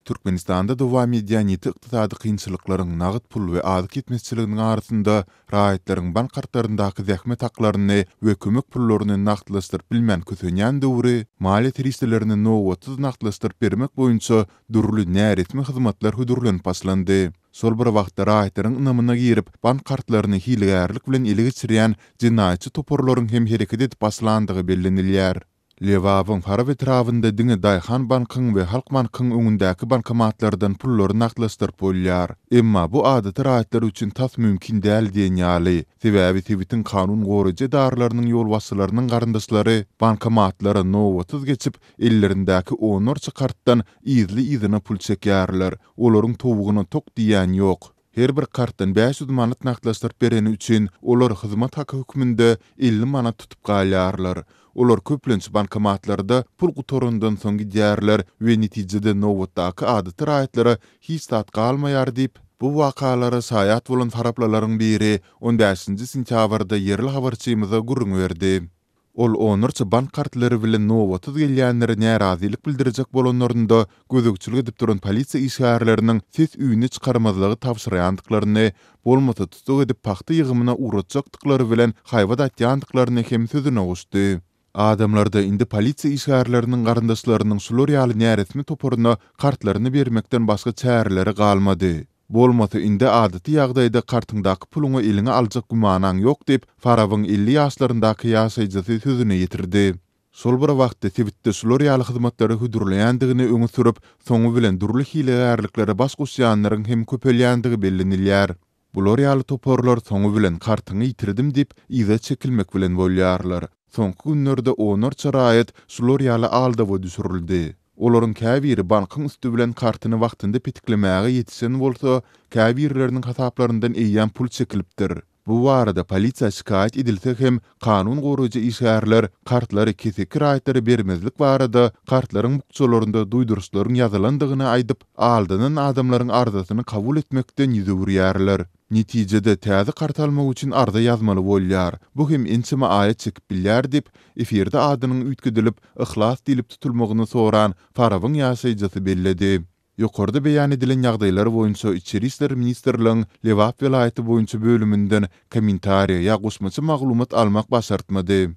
Türkmenistanda dowam edýän ýiti ykdysady kynçylyklaryň, nagt pul we azyk ýetmezçiliginiň arasynda raýatlaryň bank kartlaryndaky zähmet haklaryny we kömek pullaryny nagtlaşdyryp bilmän kösenýän döwri, maliýe serişdelerini nobatsyz nagtlaşdyryp bermek boýunça dürli näresmi hyzmatlar hödürlenip başlandy. Şol bir wagtda raýatlaryň ynamyna girip, bank kartlaryny hilegärlik bilen ele geçirýän jenaýatçy toparlaryň hem hereket edip başlandygy bellenilýär. Lebabyň Farap etrabynda diňe Daýhan bankyň we Halk bankyň öňündäki bankomatlardan pullary nagtlaşdyryp bolýar. Emma bu adaty raýatlar üçin tas mümkin däl diýen ýaly. Sebäbi sebitiň kanun goraýjy edaralarynyň ýolbaşçylarynyň garyndaşlary bankomatlara nobatsyz geçip, ellerindäki onlarça kartdan yzly-yzyna pul çekýärler. Olaryň towugyna tok diýýän ýok. Her bir kartdan 500 manat nagtlaşdyryp bereni üçin olar hyzmat haky hökmünde 50 manat tutup galýarlar. Olar köplenç bankomatlarda pul gutarandan soň gidýärler we netijede nobatdaky adaty raýatlara hiç zat galmaýar diýip, bu wakalara şaýat bolan faraplylaryň biri on bäşinji sentýabrda ýerli habarçymyza gürrüň berdi. Ol onlarça bank kartlary bilen nobatsyz gelýänlere närazylyk bildirjek bolanlarynda gözegçilik edip duran polisiýa işgärleriniň ses-üýnli çykarmazlygy tabşyrýandyklaryny, bolmasa tussag edip pagta ýygymyna ugratjakdyklary bilen haýbat atýandyklaryny hem sözüne goşdy. Adamlarda indi polisiýa işgärleriniň garyndaşlarynyň şular ýaly näresmi toparyna kartlaryny bermekden başga çäreleri galmady. Bolmasa indi adaty ýagdaýda kartyňdaky puluňy eliňe aljak gümanaň ýok diýip, Farabyň 50 ýaşlaryndaky ýaşaýjysy sözüni ýetirdi. Şol bir wagtda sebitde şular ýaly hyzmatlary hödürleýändigini öňe sürüp, soňy bilen dürli hilegärliklere baş goşýanlaryň hem köpelýändigi bellenilýär. Bular ýaly toparlar soňy bilen kartyňy ýitirdim diýip, yza çekilmek bilen bolýarlar. Soňky günlerde onlarça raýat şular ýaly aldawa düşürildi. Olaryň käbiri bankyň üsti bilen kartyny wagtynda petiklemäge ýetişen bolsa, käbirleriniň hasaplaryndan eýýäm pul çekilipdir. Bu barada polisiýa şikaýat edilse hem, kanun goraýjy işgärler kartlary keseki raýatlara bermezlik barada kartlaryň bukjalarynda duýduryşlaryň ýazylandygyny aýdyp, aldanan adamlaryň arzasyny kabul etmekden ýüz öwürýärler. Netijede, täze kart almak üçin arza ýazmaly bolýar. Bu hem ençeme aýa çekip bilýär diýip, efirde adynyň üýtgedilip, Yhlas diýlip tutulmagyny soran Farabyň ýaşaýjysy belledi. Ýokarda beýan edilen ýagdaýlar boýunça Içeri işler ministrligiň Lebap welaýaty boýunça bölüminden kommentariýa ýa goşmaça maglumat almak başartmady.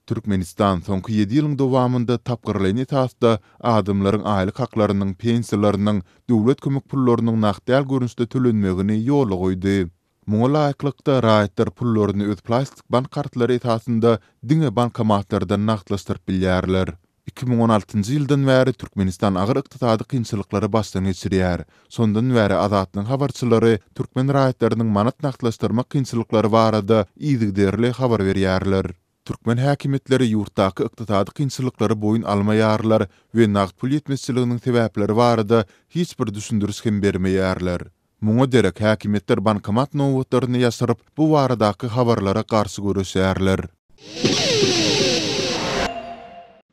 Türkmenistan soňky ýedi ýylyň dowamynda tapgyrlaýyn esasda adamlaryň aýlyk haklarynyň, pensiýalarynyň, döwlet kömek pullarynyň nagt däl görnüşde tölenmegini ýola goýdy. Muňa laýyklykda, raýatlar pullaryny öz plastik bank kartlary esasynda diňe bankomatlardan nagtlaşdyryp bilýärler. 2016-njy ýyldan bäri Türkmenistan agyr ykdysady kynçylyklary başdan geçirýär. Şondan bäri Azatlygyň habarçylary türkmen raýatlarynyň manat nagtlaşdyrmak kynçylyklary barada yzygiderli habar berýärler. Türkmen häkimiýetleri ýurtdaky ykdysady kynçylyklary boýun almaýarlar we nagt pul ýetmezçiliginiň sebäpleri barada hiç bir düşündiriş hem bermeýärler. Muňa derek häkimiýetler bankomat nobatlaryny ýaşyryp, bu baradaky habarlara garşy göreşýärler.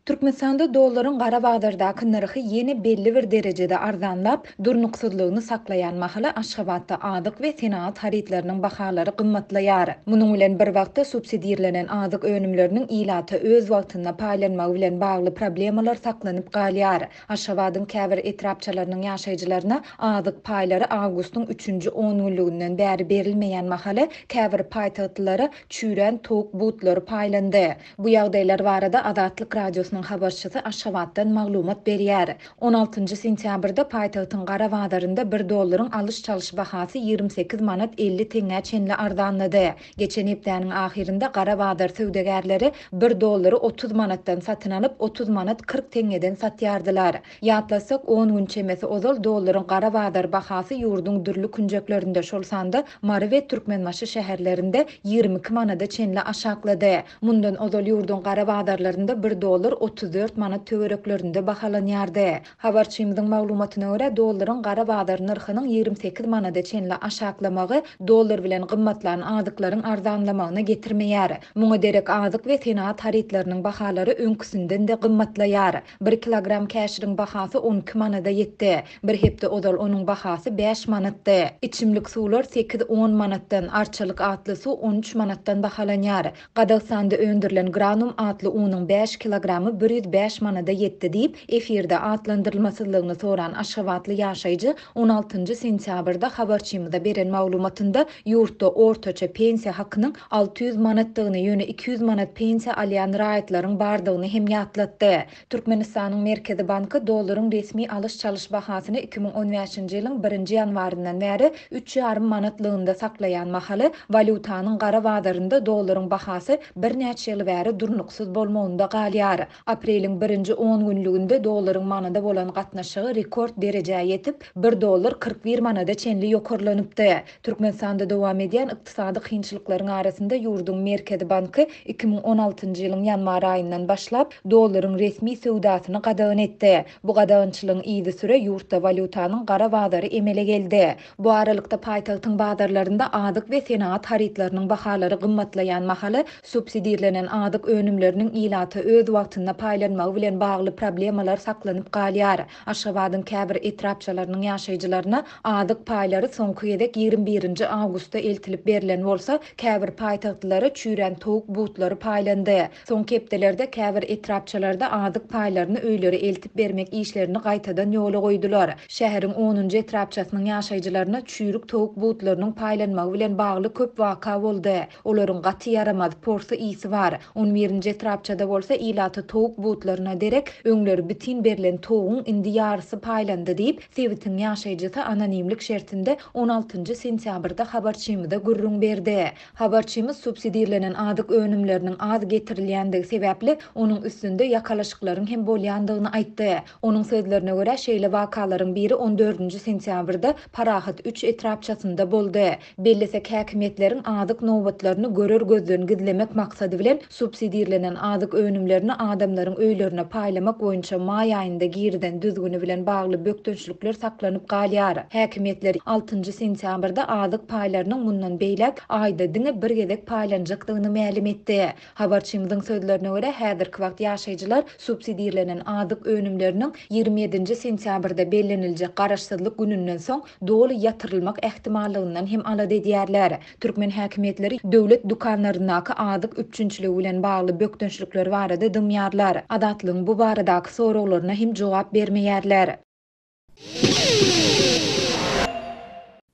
Türkmenistanda dollaryň gara bazardaky nyrhy ýene belli bir derejede arzanlap, durnuksyzlygyny saklaýan mahaly Aşgabatda azyk we senagat harytlarynyň bahalary gymmatlaýar. Munuň bilen bir wagtda subsidirlenen azyk önümleriniň ilata öz wagtynda paýlanmagy bilen bagly problemalar saklanyp galýar. Aşgabadyň käbir etrapçalarynyň ýaşaýjylaryna azyk paýlary awgustyň üçünji ongünlüginden bäri berilmeýän mahaly, käbir paýtagtlylara çüýrän towuk butlary paýlandy. Bu ýagdaýlar barada Azatlyk Radiosynyň habarçysy Aşgabatdan maglumat berýär. On altynjy sentýabrda paýtagtyň gara bazarynda bir dollaryň alyş-çalyş bahasy 28 manat 50 teňňä çenli arzanlady. Geçen hepdäniň ahyrynda gara bazar söwdagärleri bir dollary 30 manatdan satyn alyp, 30 manat 40 teňňeden satýardylar. Ýatlatsak, on gün çemesi ozal dollaryň gara bazar bahasy ýurduň dürli künjeklerinde, şol sanda Mary we Türkmenbaşy şäherlerinde 22 manada çenli aşaklady. Mundan ozal ýurduň gara bazarlarynda bir dollar 34 manat töwereklerinde bahalanýardy. Habarçymyzyň maglumatyna görä, dollaryň gara bazar nyrhynyň 28 manada çenli aşaklamagy dollar bilen gymmatlan azyklaryň arzanlamagyna getirmeýär. Muňa derek azyk we senagat harytlarynyň bahalary öňküsinden-de gymmatlaýar. Bir kilogram käşiriň bahasy 12 manada ýetdi. Bir hepde ozal onuň bahasy bäş manatdy. Içimlik suwlar sekiz-on manatdan, Arçalyk atly suw on üç manatdan bahalanýar. Gazagystanda öndürilen Granum atly unuň bäş kilogramy. kilogramy 105 manada ýetdi diýip, efirde atlandyrylmasyzlygyny soran aşgabatly ýaşaýjy on altynjy sentýabrda habarçymyza beren maglumatynda ýurtda ortaça pensiýa hakynyň 600 manatdygyny, ýöne 200 manat pensiýa alýan raýatlaryň bardygyny hem ýatlatdy. Türkmenistanyň Merkezi banky dollaryň resmi alyş-çalyş bahasyny 2015-nji ýylyň birinji ýanwaryndan bäri üç ýarym manatlygynda saklaýan mahaly, walýutanyň gara bazarynda dollaryň bahasy birnäçe ýyl bäri durnuksyz bolmagynda galýar. Apreliň birinji on günlüginde dollaryň manada bolan gatnaşygy rekord derejä ýetip, bir dollar 41 manada çenli ýokarlanypdy. Türkmenistanda dowam edýän ykdysady kynçylyklaryň arasynda ýurduň Merkezi banky 2016-njy ýylyň ýanwar aýyndan başlap, dollaryň resmi söwdasyny gadagan etdi. Bu gadagançylygyň yzysüre ýurtda walýutanyň gara bazary emele geldi. Bu aralykda, paýtagtyň bazarlarynda azyk we senagat harytlarynyň bahalary gymmatlaýan mahaly, subsidirlenen azyk önümleriniň ilata öz wagtynda paýlanmagy bilen bagly problemalar saklanyp galýar. Aşgabadyň käbir etrapçalarynyň ýaşaýjylaryna azyk paýlary soňky gezek 21 nji awgustda eltilip berlen bolsa, käbir paýtagtlylara çüýrän towuk butlary paýlandy. Soňky hepdelerde käbir etrapçalarda azyk paýlaryny öýlere eltip bermek işlerini gaýtadan ýola goýdular. Şäheriň onunjy etrapçasynyň ýaşaýjylaryna çüýrük towuk butlarynyň paýlanmagy bilen bagly köp waka boldy. Olaryň gaty ýaramaz, porsy ysy bar. On birinji etrapçada bolsa ilata towuk butlaryna derek öňler bitin berlen towugyň indi ýarysy paýlandy diýip, sebitiň ýaşaýjysy anonimlik şertinde on altynjy sentýabrda habarçymyza gürrüň berdi. Habarçymyz subsidirlenen azyk önümleriniň az getirilýändigi sebäpli, onuň üstünde ýakalaşyklaryň hem bolýandygyny aýtdy. Onuň sözlerine görä, şeýle wakalaryň biri on dördünji sentýabrda Parahat üç etrapçasynda boldy. Bellesek, häkimiýetleriň azyk nobatlaryny görer gözden gizlemek maksady bilen, subsidirlenen azyk önümlerini adamlaryň öýlerine paýlamak boýunça maý aýynda girizen düzgüni bilen bagly bökdençlikler saklanyp galýar. Häkimiýetler altynjy sentýabrda azyk paýlarynyň mundan beýläk aýda diňe bir gezek paýlanjakdygyny mälim etdi. Habarçymyzyň sözlerine görä, häzirki wagt ýaşaýjylar subsidirlenen azyk önümleriniň 27-nji sentýabrda belleniljek Garaşsyzlyk gününden soň doly ýatyrylmak ähtimallygyndan hem alada edýärler. Türkmen häkimiýetleri döwlet dükanlaryndaky azyk üpjünçiligi bilen bagly bökdençlikler barada dymýarlar. Azatlygyň bu baradaky soraglaryna hem jogap bermeýärler.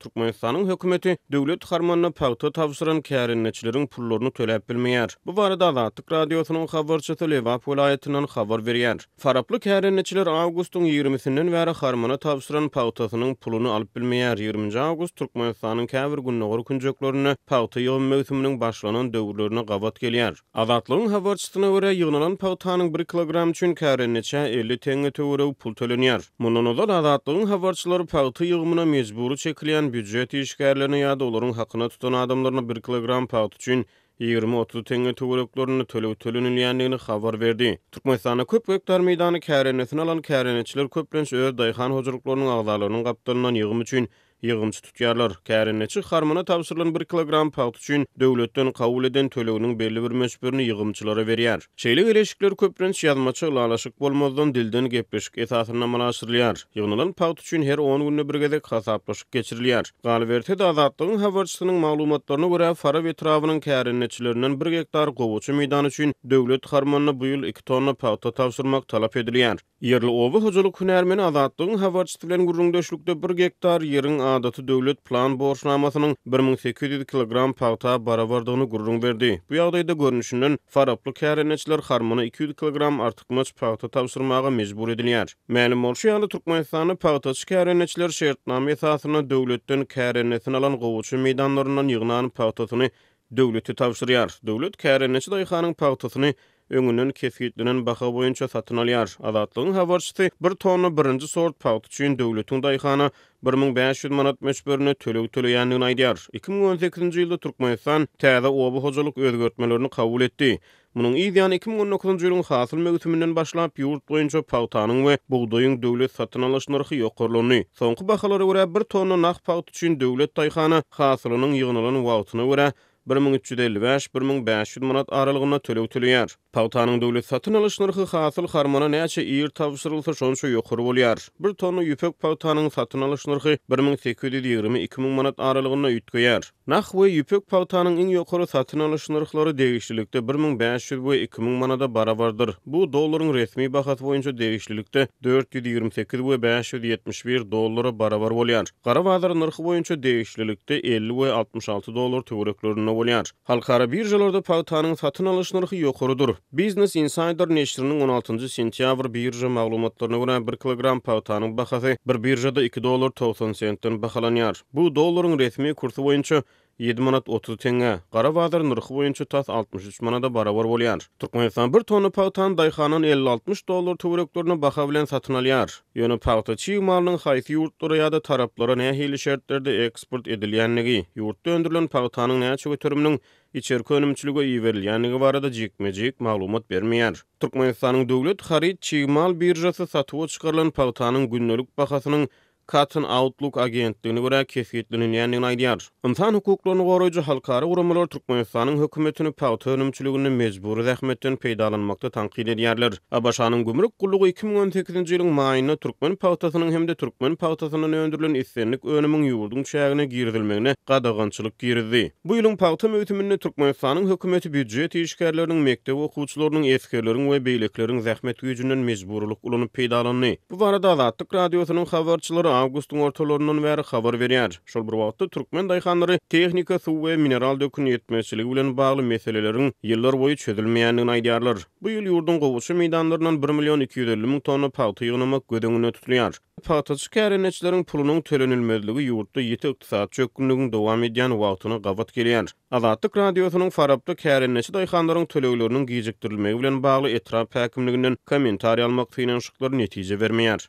Türkmenistanyň hökümeti döwlet harmanyna pagta tabşyran kärendeçileriň pullaryny töläp bilmeýär. Bu barada Azatlyk Radiosynyň habarçysy Lebap welaýatyndan habar berýär. Faraply kärendeçiler awgustyň ýigrimisinden bäri harmana tabşyran pagtasynyň puluny alyp bilmeýär. Ýigriminji awgust Türkmenistanyň käbir gündogar künjeklerinde pagta ýygym möwsüminiň başlanan döwürlerine gabat gelýär. Azatlygyň habarçysyna görä, ýygnalan pagtanyň bir kilogramy üçin kärendeçä 50 teňňe töweregi pul tölenýär. Mundan ozal, Azatlygyň habarçylary pagta ýygymyna mejbury çekilýän býujet işgärlerine ýa-da olaryň hakyna tutan adamlaryna bir kilogram pagta üçin 20-30 teňňe töwereklerinde töleg tölenilýändigini habar berdi. Türkmenistanda köp gektar meýdany kärendesine alan kärendeçiler köplenç öz daýhan hojalyklarynyň agzalarynyň gapdalyndan ýygym üçin ýygymçy tutýarlar. Kärendeçi harmana tabşyrylan bir kilogram pagta üçin döwletden kabul eden töleginiň belli bir möçberini ýygymçylara berýär. Şeýle geleşikler köplenç ýazmaça ylalaşyk bolmazdan dilden gepleşik esasynda amala aşyrylýar. Ýygnalan pagta üçin her on günde bir gezek hasaplaşyk geçirilýär. Galyberse-de, Azatlygyň habarçysynyň maglumatlaryna görä, Farap etrabynyň kärendeçilerinden bir gektar gowaça meýdany üçin döwlet harmanyna bu ýyl iki tonna pagta tabşyrmak talap edilýär. Ýerli oba hojalyk hünärmeni Azatlygyň habarçysy bilen gürrüňdeşlikde bir gektar ýeriň adaty döwlet plan borçnamasynyň 1800 kilogram pagta barabardygyny gürrüň berdi. Bu ýagdaýda, görnüşinden, faraply kärendeçiler harmana 200 kilogram artykmaç pagta tabşyrmaga mejbur edilýär. Mälim bolşy ýaly, Türkmenistanda pagtaçy kärendeçiler şertnama esasynda döwletden kärendesine alan gowaça meýdanlaryndan ýygnan pagtasyny döwlete tabşyrýar. Döwlet kärendeçi daýhanyň pagtasyny öňünden kesgitlenen baha boýunça satyn alýar. Azatlygyň habarçysy bir tonna birinji sort pagta üçin döwletiň daýhana 1500 manat möçberinde töleg töleýändigini aýdýar. 2018-nji ýylda Türkmenistan täze oba hojalyk özgertmelerini kabul etdi. Munuň yz ýany 2019-njy ýylyň hasyl möwsüminden başlap, ýurt boýunça pagtanyň we bugdaýyň döwlet satyn alyş nyrhy ýokarlandy. Soňky bahalara görä, bir tonna nah pagta üçin döwlet daýhana hasylynyň ýygnalan wagtyna görä, 1355, 1500 manat aralygynda töleg töleýär. Pagtanyň döwlet satyn alyş nyrhy hasyl harmana näçe ir tabşyrylsa, şonça ýokary bolýar. Bir tonna ýüpek pagtanyň satyn alyş nyrhy 1820, 2000 manat aralygynda üýtgeýär. Nah we ýüpek pagtanyň iň ýokary satyn alyş nyrhlary degişlilikde 1500 we 2000 manada barabardyr. Bu dollaryň resmi bahasy boýunça degişlilikde 428 we 571 dollara barabar bolýar. Gara bazar nyrhy boýunça degişlilikde 50 we 66 dollar töwereklerinde bolýar. Halkara biržalarda pagtanyň satyn alyş nyrhy ýokarydyr. Business Insider neşiriniň on altynjy sentýabr birža maglumatlaryna görä, bir kilogram pagtanyň bahasy bir biržada iki dollar 90 sentden bahalanýar. Bu dollaryň resmi kursy boýunça ýedi manat 30 teňňä, gara bazar nyrhy boýunça tas 63 manada barabar bolýar. Türkmenistan bir tonna pagtany daýhandan elli-altmyş dollar töwereklerinde baha bilen satyn alýar. Ýöne pagta çig malynyň haýsy ýurtlara ýa-da taraplara nähili şertlerde eksport edilýändigi, ýurtda öndürilen pagtanyň näçe göteriminiň içerki önümçilige iberilýändigi barada jikme-jik maglumat bermeýär. Türkmenistanyň Döwlet haryt çig mal biržasy satuwa çykarylan pagtanyň gündelik bahasynyň Cotton Outlook agentligine görä kesgitlenilýändigini aýdýar. Ynsan hukuklaryny goraýjy halkara guramalar Türkmenistanyň hökümetini pagta önümçiliginde mejbury zähmetden peýdalanmakda tankyt edýärler. ABŞ-nyň gümrük gullugy 2018-nji ýylyň maýynda türkmen pagtasynyň hem-de türkmen pagtasyndan öndürilen islendik önümiň ýurduň çägine girizilmegine gadagançylyk girizdi. Bu ýylyň pagta möwsüminde Türkmenistanyň hökümeti býujet işgärleriniň, mekdep okuwçylarynyň, esgerleriň we beýlekileriň zähmet güýjünden mejburylyk ulanyp peýdalandy. Bu barada Azatlyk Radiosynyň habarçylary awgustyň ortalaryndan bäri habar berýär. Şol bir wagtda, türkmen daýhanlary tehnika, suw we mineral dökün ýetmezçiligi bilen bagly meseleleriň ýyllarboýy çözülmeýändigini aýdýarlar. Bu ýyl ýurduň gowaça meýdanlaryndan bir million 250 müň tonna pagta ýygnamak göz öňünde tutulýar. Pagtaçy kärendeçileriň pulunyň tölenilmezligi ýurtda ýiti ykdysady çökgünligiň dowam edýän wagtyna gabat gelýär. Azatlyk Radiosynyň Farapda kärendeçi daýhanlaryň tölegleriniň gijikdirilmegi bilen bagly etrap häkimliginden kommentariý almak synanyşyklary netije bermeýär.